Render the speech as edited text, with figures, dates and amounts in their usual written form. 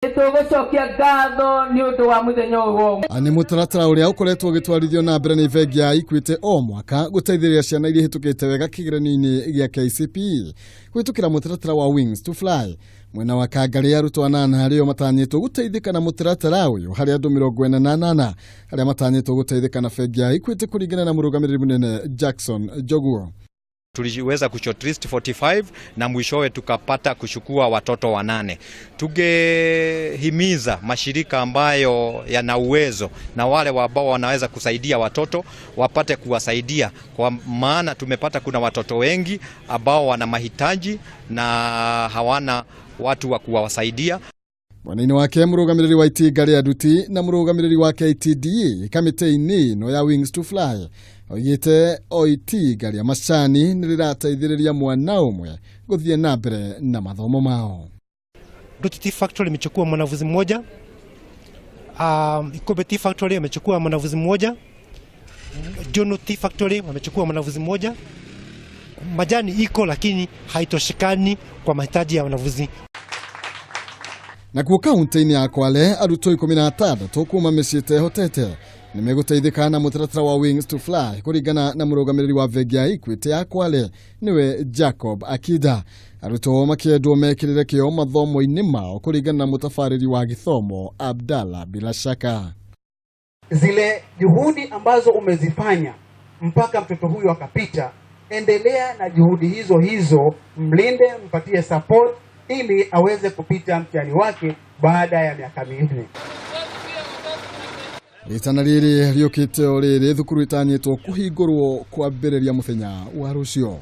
Nĩtũgũcokia ngatho nĩ ũndũ wa mũthenya ũyũ. Nĩ mũtaratara ũrĩa ũkoretwo ũgĩtwarithio na mbere nĩ bengi ya Equity o mwaka gũteithĩrĩria ciana iria ihĩtũkĩte wega kĩgeranio-inĩ gĩa KCPE kũhĩtũkĩra mũtaratara wa Wings to Fly. Mwena wa Kangarĩ, arutwo anana arĩo matanyĩtwo gũteithĩka na mũtaratara ũyũ, harĩ andũ 48 arĩa matanyĩtwo gũteithĩka na bengi ya Equity, kũringana na mũrũgamĩrĩri mũnene Jackson Njoguo. Tuliweza kushortlist 45 na mwishowe tukapata kuchukua watoto wanane. Tungehimiza mashirika ambayo yana uwezo na wale ambao wanaweza kusaidia watoto wapate kuwasaidia, kwa maana tumepata kuna watoto wengi ambao wana mahitaji na hawana watu wa kuwasaidia. Mwena-inĩ wake, mũrũgamĩrĩri wa itinga rĩa nduti na mũrũgamĩrĩri wa KTDA kamĩtĩ-inĩ ĩno ya Wings to Fly oigĩte o itinga rĩa macani nĩ rĩrateithĩrĩria mwana ũmwe gũthiĩ na mbere na mathomo mao. Nduti Tea Factory imechukua mwanafunzi mmoja. Ikobe Tea Factory amechukua mwanafunzi mmoja. Jono Tea Factory wamechukua mwanafunzi mmoja. Majani iko lakini haitoshekani kwa mahitaji ya wanafunzi. Nakuo kaunti-inĩ ya Kwale, arutwo 16 kuma mĩciĩ ĩtehotete nĩ megũteithĩka na mũtaratara wa Wings to Fly, kũringana na mũrũgamĩrĩri wa bengi ya Equity ya Kwale, nĩwe Jacob Akida. Arutwo makĩendwo mekĩrĩre kĩo mathomo-inĩ mao, kũringana na mũtabarĩri wa gĩthomo Abdalla Bila Shaka. Zile juhudi ambazo umezifanya mpaka mtoto huyu akapita, endelea na juhudi hizo hizo, mlinde, mpatie support ili aweze kupita mtihani wake baada ya miaka 4. Ritana rĩrĩ rĩũkĩte o rĩrĩ thukuru itanyĩtwo kũhingũrwo kwambĩrĩria mũthenya wa rũciũ.